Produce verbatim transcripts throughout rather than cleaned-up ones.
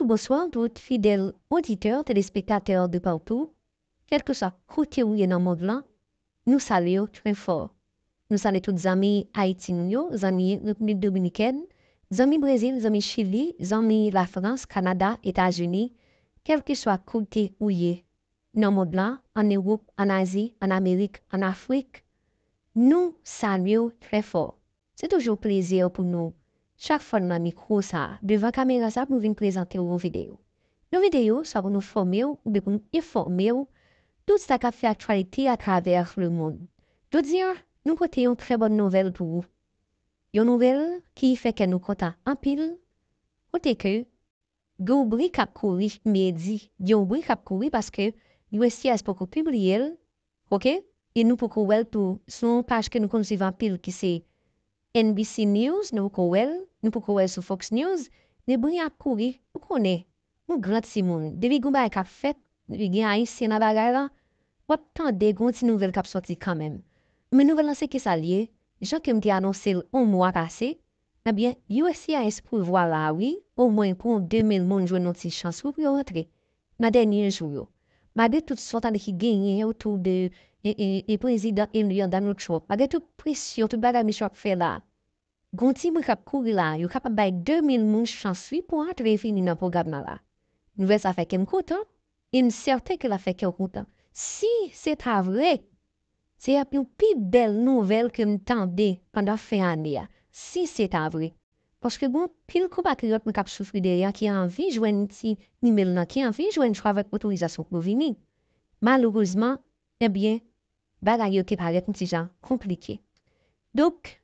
Bonswa tout fidèl oditè, telespektatè de partou. Kèlkeswa kote ou ye nan mond lan, nou salye w trè fò. Nou salye tout zanmi Ayiti nou yo, zanmi Repiblik Dominikèn, zanmi Brezil, zanmi Chili, zanmi Lafrans, Kanada, Etazini, kèlkeswa kote ou ye nan mond lan, ann Ewòp, ann Azi, ann Amerik, ann Afrik, nou salye w trè fò. Se toujou yon plezi pou nou, chak fwa n nan mikwo sa a, devan kamera sa a, pou n vin prezante w yon videyo. Yon videyo, swa pou nou fòme w, oubyen pou nou enfòme w, tout sa k ap fè aktyalite atravè lemonn. Jodi a, nou pote yon trè bòn nouvèl pou ou. Yon nouvèl ki fè kè nou kontan anpil, kote ke gen yon bri k ap kouri, m byen di, gen yon bri k ap kouri paske U S C I S poko pibliye l, oke? E nou poko wè l tou sou yon paj ke nou konn swiv anpil ki se N B C News, nou poko wè l, nou poko wè l sou Fox News, men bri ap kouri, ou konnen, nou gran timoun, depi gen yon bagay k ap fèt, depi gen Ayisyen nan bagay la, w ap tande gen yon ti nouvèl k ap sòti kanmenm. Men nouvèl lan se kisa l ye, jan ke m te anonse l yon mwa pase, ebyen, U S C I S prevwa la wi, omwen pou de mil moun jwenn yon ti chans wi pou yo rantre nan dènye jou yo. Malgre tout sa w tande ki genyen otou de e, e, e prezidan eli an Donald Trump, malgre tout presyon, tout bagay misye ap fè la, gen yon ti bri k ap kouri la, yo kapab bay de mil moun chans wi pou antre vini nan pwogram nan la. Nouvèl sa fè kè m kontan, e m sèten ke l ap fè kè w kontan. Si se ta vre, se ap yon pi bèl nouvèl ke m tande pandan fen ane a, si se ta vre. Paske gen anpil konpatriyòt mwen k ap soufri dèyè a ki anvi jwenn ti imèl lan, ki anvi jwenn chwa avèk otorizasyon pou vini. Malerezman, ebyen, bagay yo te parèt yon ti jan konplike. Donk,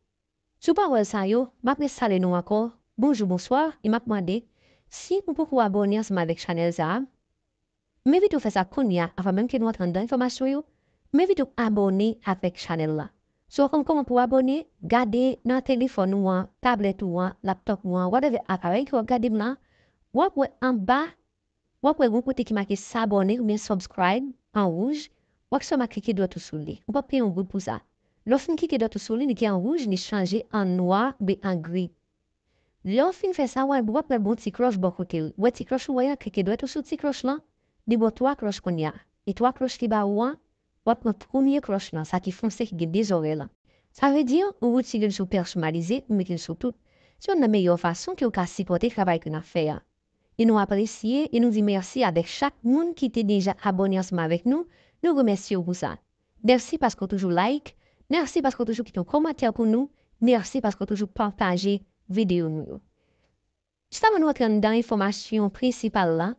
sou pawòl sa yo, m ap resalye nou ankò, bonjou, bonswa, e m ap mande, si ou poko abòne ansanm avèk chanèl sa a, m envite w fè sa kounye a, avan menm ke nou antre anndan enfòmasyon yo, m envite w abòne avèk chanèl la. Si w pa konn kòman pou w abòne, gade nan telefòn ou an, tablèt ou an, laptòp ou an, whatever aparèy ke w ap gade m la, w ap wè anba, w ap wè yon kote ki make s'abonner oubyen subscribe an wouj, w ap sèlman klike dwèt ou sou li. Ou p ap peye yon goud pou sa. Lè w fin klike dwèt ou sou li, li gen an wouj, li chanje an nwa oubyen an gri. Lè w fin fè sa, w ap wè gon ti klòch bò kote l. Wè ti klòch ou wè a, klike dwèt ou sou ti klòch lan, li ba w twa klòch kounye a. E twa klòch li ba ou an, w ap pran premye klòch lan, sa ki fonse ki gen de zòrèy lan. Sa vle di, ou retire l sou pèsonalize, ou mete l sou tout. Se youn nan meyè fason ke w ka sipòte travay ke n ap fè a. E nou apresye e nou di mèsi avèk chak moun ki te deja abòne ansanm avèk nou. Nou remèsye w pou sa. Mèsi paske w toujou like. Mèsi paske w toujou kite yon kòmantè pou nou. Mèsi paske w toujou pataje videyo nou yo. Jis avan nou antre anndan enfòmasyon prensipal la,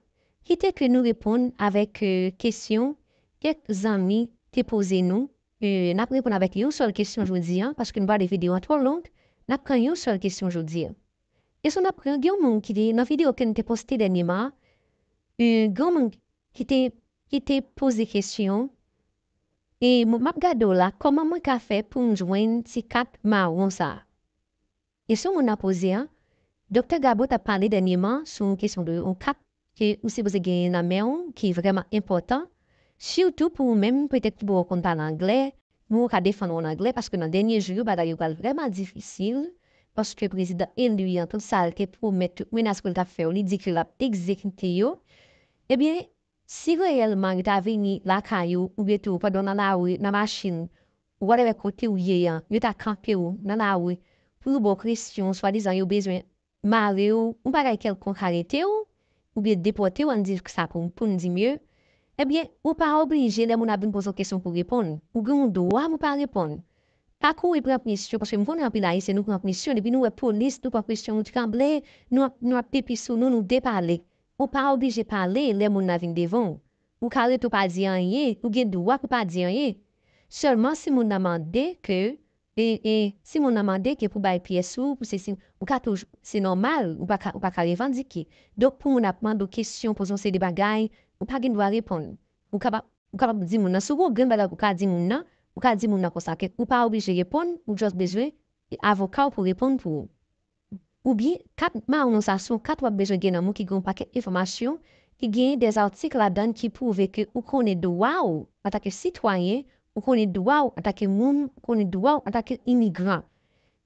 kite ke nou reponn avèk, e, kesyon kèk zanmi te poze nou. E, n ap reponn avèk yon sèl kesyon jodi a, paske nou pa vle videyo a twò long, n ap pran yon sèl kesyon jodi a. Kesyon n ap pran, gen yon moun ki te, nan videyo ke n te poste dènyèman, e, gen yon moun ki te, ki te poze kesyon, e m, m ap gade w la, kòman mwen ka fè pou m jwenn ti kat mawon sa a? Kesyon moun nan poze a, Doktè Gabo t ap pale dènyèman sou yon kesyon de yon kat ke ou sipoze genyen nan men w ki vrèman enpòtan, sitou pou ou menm, petèt ki poko konn pale anglè, men ou ka defann ou an anglè, paske nan dènye jou yo, bagay yo pral vrèman difisil, paske prezidan eli an, tout sa l te pwomèt, tout menas ke l t ap fè yo, li di ke l ap egzekite yo. Ebyen, si reyèlman yo ta vini lakay ou, oubyen tou, pandan w nan lari, nan machin, ou whatever kote w ye an, yo ta kanpe w nan lari pou yo ba w presyon, swadizan yo bezwen mare w, yon bagay kèlkonk arete w, oubyen depòte w, ann di sa pou, pou n di mye, ebyen, ou pa oblije lè moun ap vin poze w kesyon pou w reponn. Ou gen yon dwa pou w pa reponn. Pa kouri pran presyon, paske m konnen anpil Ayisyen, nou pran presyon, depi nou wè polis, nou pran presyon, nou tranble, nou ap, nou ap pipi sou nou, nou depale. Ou pa oblije pale lè moun nan vin devan w. Ou ka rete w pa di anyen, ou gen dwa pou w pa di anyen. Sèlman si moun nan mande ke, e, e, si moun nan mande ke pou bay pyès ou, pou sesi, ou ka toujou, se nòmal, ou pa ka, ou pa ka revandike. Donk, pou moun ap mande w kesyon, poze w seri de bagay, ou pa gen dwa reponn. Ou kapab, ou kapab di moun nan, si w gen yon grenn bagay ou ka di moun nan, ou ka di moun nan konsa ke ou pa oblije reponn, ou just bezwen avoka w pou reponn pou ou. Oubyen, kat mawon sa se yon kat w ap bezwen gen nan men w ki gen yon pakèt enfòmasyon, ki gen de zatik ladan l ki pwouve ke ou konnen dwa w antanke sitwayen, ou konnen dwa w antanke moun, ou konnen dwa w antanke imigran.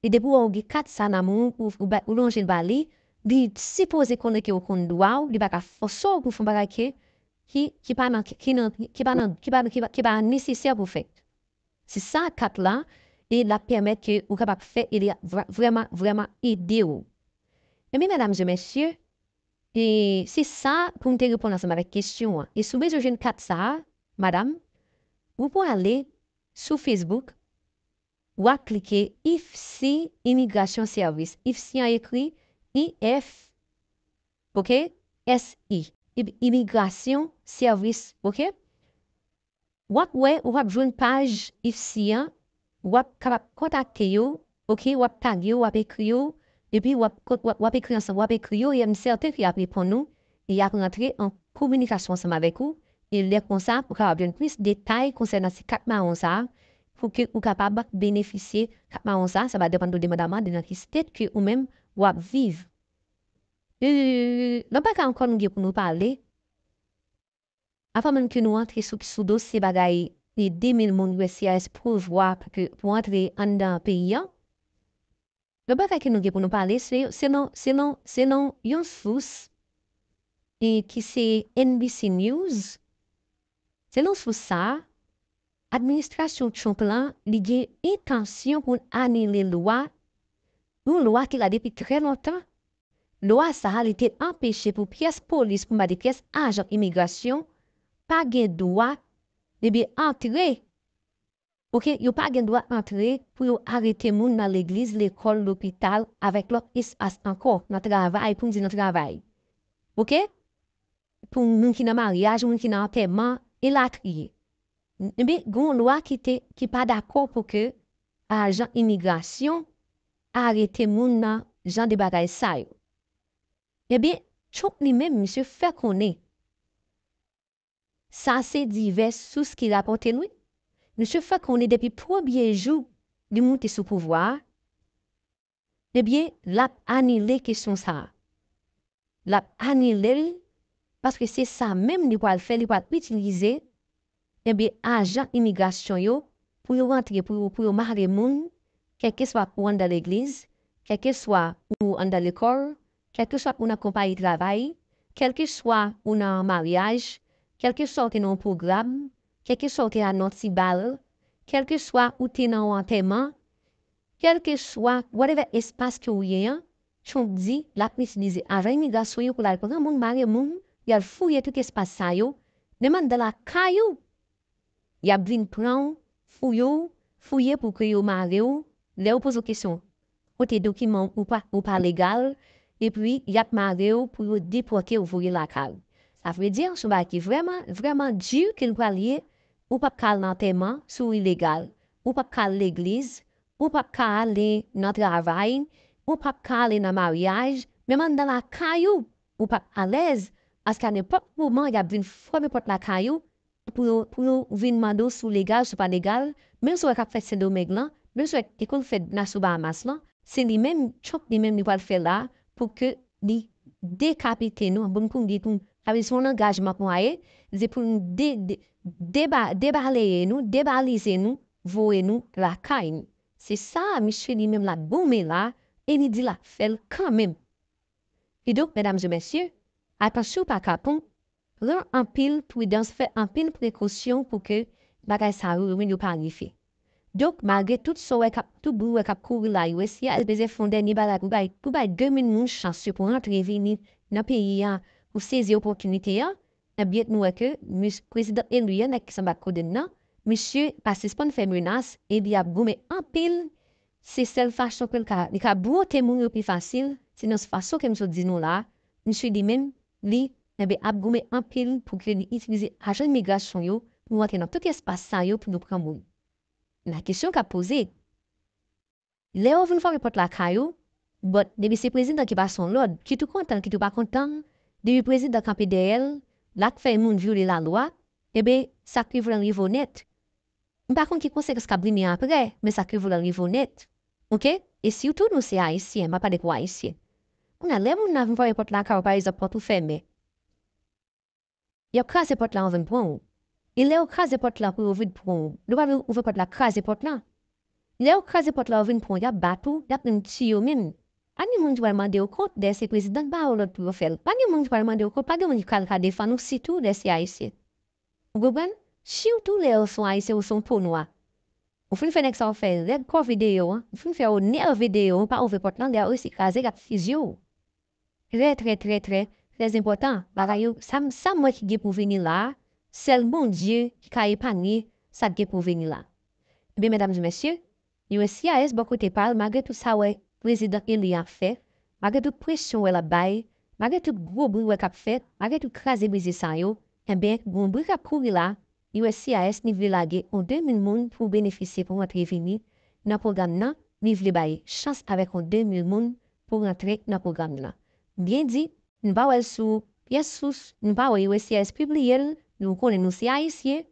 E depi w wè w gen kat sa nan men w, ou, ou ba, ou lonje l ba li, li sipoze konnen ke ou konn dwa w, li pa ka fòse w pou fè yon bagay ke, ki, ki pa nan, ki nan, ki pa nan, ki pa, ki pa, ki pa nesesè pou fèt. Se sa kat la, e l ap pèmèt ke ou kapab fè, e li ap vra-, vrèman, vrèman ede w. Ebyen, medam e mesye, e se sa pou m te reponn ansanm avèk kesyon an. E si w bezwen jwenn kat sa a, madam, ou pwale sou Facebook, w ap klike I F S I Immigration Service. I F S I an ekri I F, oke, S I, Im-, Immigration Service, oke? W ap wè, w ap jwenn paj I F S I an, w ap kapab kontakte yo, oke, w ap tage yo, w ap ekri yo, epi w ap, w ap, w ap ekri ansanm, w ap ekri yo, e m sèten ke y ap reponn ou, e y ap rantre an kominikasyon ansanm avèk ou, e lè konsa, ou kapab jwenn plis detay konsènan ti kat mawon sa a, pou ke ou kapab benefisye kat mawon sa a, sa va depann tou depandamman de nan ki state ke ou menm w ap viv. E, lòt bagay ankò nou gen pou nou pale, avan menm ke nou antre sou, sou dosye bagay e de mil moun U S C I S prevwa pou ke, pou antre anndan peyi an, lòt bagay ke nou gen pou nou pale, se, selon, selon, selon yon sous, e ki se N B C News, selon sous sa a, administrasyon Trump lan, li gen entansyon pou l anile lwa, yon lwa ki la depi trè lontan. Lwa sa a, li te anpeche pou pyès polis, pou m pa di pyès ajan imigrasyon, pa gen dwa, ebyen, antre. Oke, yo pa gen dwa antre pou yo arete moun nan legliz, lekòl, lopital, avèk lòt espas ankò, nan travay, pou m di nan travay. Oke? Pou moun ki nan maryaj, moun ki nan antèman, elatriye. Ebyen, gen yon lwa ki te, ki pa dakò pou ke ajan imigrasyon arete moun nan jan de bagay sa yo. Ebyen, Trump li menm, misye fè konnen, sa se divès sous ki rapòte l, wi. Misye fè konnen depi premye jou li moute sou pouvwa a, ebyen, l ap anile kesyon sa a. L ap anile l, paske se sa menm li pral fè, li pral itilize, ebyen, ajan imigrasyon yo pou yo rantre, pou yo, pou yo mare moun, kèlkeswa ou anndan legliz, kèlkeswa ou anndan lekòl, kèlkeswa ou nan konpayi travay, kèlkeswa ou nan maryaj, kèlkeswa ou te nan yon pwogram, kèlkeswa ou te nan yon ti bal, kèlkeswa ou te nan yon antèman, kèlkeswa, whatever espas ke ou ye an, Trump di l ap itilize ajan imigrasyon yo pou l al pran moun, mare moun, y al fouye tout espas sa yo, menm anndan lakay ou, y ap vin pran w, fouye w, fouye pou ke yo mare w, lè yo poze w kesyon, kote dokiman ou pa, ou pa legal, epi y ap mare w pou yo depòte w voye lakay ou. Sa vle di, se yon bagay ki vrèman, vrèman di ke l pral ye, ou p ap ka al nan antèman si w ilegal, ou p ap ka al legliz, ou p ap ka ale nan travay, ou p ap ka ale nan maryaj, menm anndan lakay ou, ou p ap alèz, paske a nenpòt moman, y ap vin fèmen pòt lakay ou pou yo, pou yo vin mande w si w legal, si w pa legal, menm sa w wè k ap fèt Sendomeng lan, menm sa w wè ki konn fèt nan sou Bahamas lan, se li menm, Trump li menm, li pral fè la pou ke li dekapite nou, bon, pou li, pou, sa vle di se yon angajman pou aye, se pou nou de, de, deba, debaleye nou, debalize nou, voye nou lakay nou. Se sa misye li menm l ap goumen la, e li di l ap fè l kanmenm. Kidonk, medam e mesye, atansyon pa kapon, pran anpil pridans, fè anpil prekosyon pou ke bagay sa yo, yo menm yo pa rive. Donk, malgre tout sa w wè k ap, tout bri w wè k ap kouri la, U S C I S bezwen fè yon dènye bagay pou bay, pou bay de mil moun chans yo pou rantre vini nan peyi a, pou sezi opòtinite a, ebyen, nou wè ke mis-, prezidan eli a, nèg ki sanba ak kodenn nan, misye pa sispann fè menas e li ap goumen anpil. Se sèl fason ke l ka, li ka bwote moun yo pi fasil, se nan fason ke m sot di nou la, misye li menm, li, enben, ap goumen anpil pou ke li itilize ajan imigrasyon yo pou rantre nan tout espas sa yo pou yo pran moun. La kesyon k ap poze, lè yo vin frape pòt lakay ou, bon, depi se prezidan ki pase yon lòd, kit ou kontan l, kit ou pa kontan l, depi prezidan kanpe dèyè l, l ap fè moun vyole lalwa, enben, sa k rive w lan rive w nèt. M pa konn ki konsekans k ap vini apre, men sa k rive w lan rive w nèt. Oke? E sitou nou se Ayisyen, m ap pale pou Ayisyen. Kounye a, lè moun nan vin frape pòt lakay ou, pa egzanp, pòt ou fèmen, y ap kraze pòt la, yo vin pran w. E lè yo kraze pòt la pou yo vin pran w, yo pa vin ouvè pòt la, kraze pòt la. Lè yo kraze pòt la, yo vin pran w, y ap bat ou, y ap menm tiye w menm. Pa gen moun ki pral mande w kont, dèyè se prezidan k ba yo lòd pou yo fè l. Pa gen moun ki pral mande w kont, pa gen moun ki pral ka defann ou, sitou lè se Ayisyen. Ou konprann? Sitou lè w se yon Ayisyen ou se yon po nwa. Ou fin fè nèg sa yo fè rèd kò videyo an, ou fin fè yo nève deyo an, pa ouvè pòt lan, lè y ap resi kraze, y ap fizye w. Trè, trè, trè, trè, trè enpòtan. Bagay yo, sa, m- sa m wè ki gen pou vini la a, sèl Bondye ki ka epanye sa k gen pou vini la. Ebyen, medam e mesye, U S C I S bò kote pa l, malgre tout sa w wè prezidan eli a ap fè, malgre tout presyon w wè l ap bay, malgre tout gwo bri w wè k ap fèt, malgre tout kraze brize sa yo, ebyen, gon bri k ap kouri la, U S C I S ni vle lage yon de mil moun pou benefisye pou rantre vini nan pwogram nan, ni vle bay chans avèk yon de mil moun pou rantre nan pwogram nan. Byen di, nou pa wè l sou pyès sous, nou pa wè U S C I S pibliye l, nou konnen nou se Ayisyen,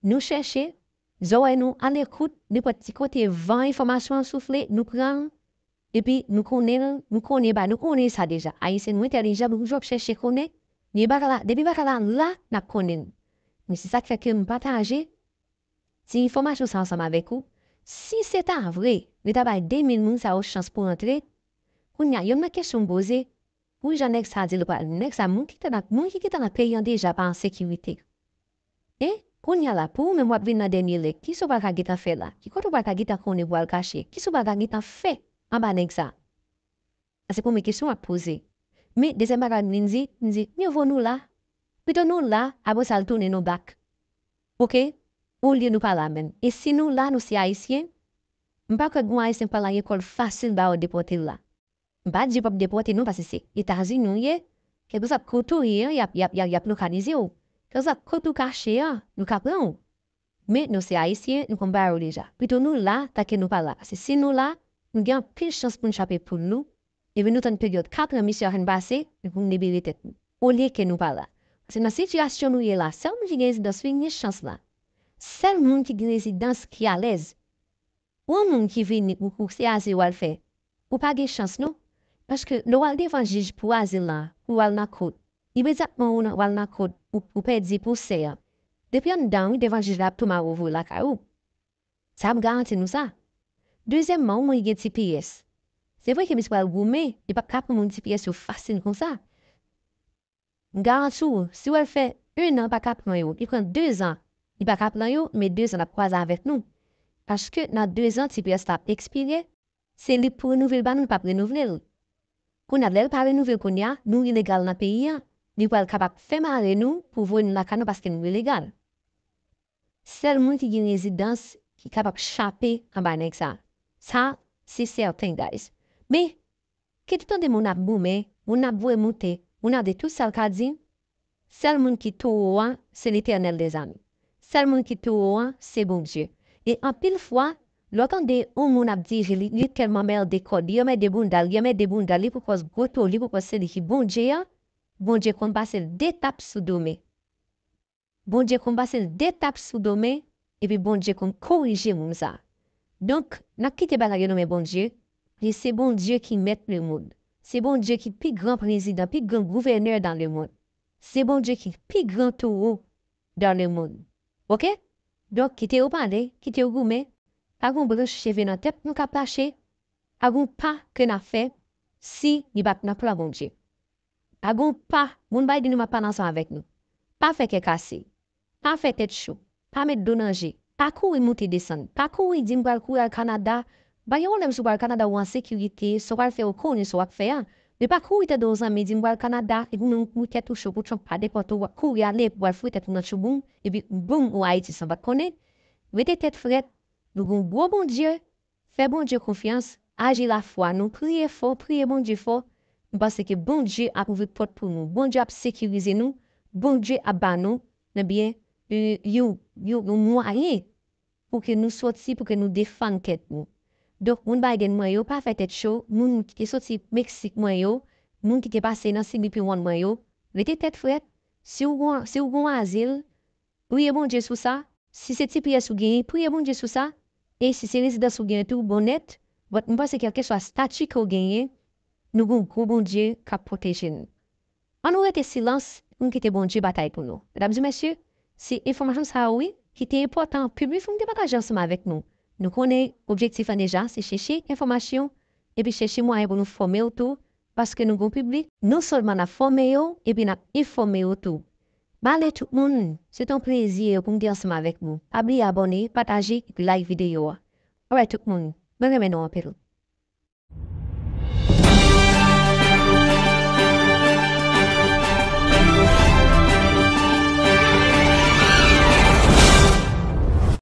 nou chèche, zòrèy nou alekout, nenpòt ti kote van enfòmasyon an soufle, nou pran l, epi nou konnen l, nou konnen ba, nou konnen sa deja. Ayisyen nou entèlijan, nou toujou ap chèche konnen, men bagay la, depi bagay la la, n ap konnen l. Men se sa k fè ke m pataje ti enfòmasyon sa ansanm avèk ou. Si se ta vre, yo ta bay de mil moun sa yo chans pou rantre, kounye a, youn nan kesyon m poze, pou jan nèg sa di l pral, nèg sa, moun ki gentan nan, moun ki gentan nan peyi an deja pa an sekirite. E, kounye a la, pou ou menm w ap vin nan dènye lè, kisa w pral ka gentan fè la? Ki kote w pral ka gentan konnen pou al kache? Kisa w pral ka gentan fè anba nèg sa? Sa se premye kesyon w ap poze. Men, dezyèm bagay m vin di, m di, mye vo nou la. Pito nou la, apre sa l tounen nou bak. Oke? Olye nou pa la menm. E si nou la, nou se Ayisyen, m pa kwè gon Ayisyen k pral al lekòl fasil ba yo depòte l la. M pa di yo p ap depòte nou, paske se Etazini w ye, kèlkeswa kote w ye an, y ap, y ap, y ap, y ap lokalize w. Kèlkeswa kote w kache an, nou ka pran w. Men nou se Ayisyen, nou konn bagay yo deja. Pito nou la, tanke nou pa la. Paske si nou la, nou gen anpil chans pou n chape poul nou, epi nou tann peryòd kat an misye a fin pase, epi nou libere tèt nou. Olye ke nou pa la. Paske nan sitiyasyon nou ye la, sèl moun ki gen rezidans li, li gen chans la. Sèl moun ki gen rezidans ki alèz. Pou yon moun ki vini, ou, ou se azil w al fè, ou pa gen chans non. Paske lè w al devan jij pou azil la, pou w al nan kot, imedyatman ou nan, w al nan kot, ou, ou pèdi pwosè a. Depi anndan, wi, devan jij la ap tou mare w voye lakay ou. Sa m garanti nou sa. Dezyèmman, yon moun ki gen T P S. Se vre ke misye pral goumen, li p ap ka pran moun T P S yo fasil konsa. M garanti w, si w al fè en an, pa ka pran yo. Li pran de zan, li pa ka pran yo, men de zan l ap kwaze avèk nou. Paske nan de zan, T P S la ap ekspire, se li k pou renouvle l ba nou, li p ap renouvle l. Kounye a, lè l pa renouvle l kounye a, nou ilegal nan peyi a, li pral kapab fè mare nou pou voye nou lakay nou paske nou ilegal. Sèl moun ki gen rezidans ki kapab chape anba nèg sa. Sa, se sèten, guys. Men, kite w tande moun ap goumen, moun ap voye moute, moun ap di tout sa l ka di, sèl moun ki towo a, se Letènèl dèzame. Sèl moun ki towo a, se Bondye. E anpil fwa, lè w tande yon moun ap dirije, li, li tèlman mède kò l, li anmède bounda l, li anmède bounda l, li pwopòz gwo towo, li pwopòz se li ki Bondye a, Bondye konn pase l de tap sou do men. Bondye konn pase l de tap sou do men, epi Bondye konn korije moun sa. Donk, n ap kite bagay yo nan men Bondye, e se Bondye ki mèt lemonn. Se Bondye ki pi gran prezidan, pi gran gouvènè dan lemonn. Se Bondye ki pi gran towo dan lemonn. Oke? Donk, kite yo pale, kite yo goumen. Pa gon branch cheve nan tèt nou k ap mache. Pa gon pa ke n ap fè si li pa t nan plan Bondye. Pa gon pa, moun Biden yo m ap pale ansanm avèk nou. Pa fè kè kase. Pa fè tèt cho. Pa met dlo nan je. Pa kouri moute desann. Pa kouri di m pral kouri al Kanada. Pa gen pwoblèm si w pral Kanada ou an sekirite, sa w pral fè yo konnen sa w ap fè a. Men pa kouri tande yon zanmi di m pral Kanada, epi ou menm ou kouri tèt ou cho pou Trump pa depòte w, w ap kouri ale epi w al foure tèt ou nan tchouboum, epi boum ou Ayiti san pa t konnen. Rete tèt frèt, nou gen yon gwo Bondye, fè Bondye konfyans, aji lafwa nou, priye fò, priye Bondye fò. M panse ke Bondye ap ouvri pòt pou nou, Bondye ap sekirize nou, Bondye ap ba nou, ebyen, yon, yon, yon mwayen pou ke nou sòti, pou ke nou defann tèt nou. Donk, moun Biden mwen yo, pa fè tèt cho, moun ki te soti Meksik mwen yo, moun ki te pase nan C B P One mwen yo, rete tèt frèt. Si w gon, si w gon azil, priye Bondye sou sa. Si se T P S ou genyen, priye Bondye sou sa. E si se rezidans ou genyen tou, bon nèt. But m panse kèlkeswa stati ke w genyen, nou gon gwo Bondye k ap pwoteje nou. Ann nou rete silans, pou n kite Bondye batay pou nou. Medam e mesye, se enfòmasyon sa yo wi, ki te enpòtan pou m te pataje ansanm avèk nou. Nou konnen objektif lan deja, se chèche enfòmasyon, epi chèche mwayen pou nou fòme w tou, paske nou gen yon piblik, non sèlman n ap fòme yo, epi n ap enfòme yo tou. Bale tout moun, se te yon plezi pou m te ansanm avèk nou. Pa bliye abòne, pataje, epi like videyo a. Alright tout moun, mwen renmen nou anpil.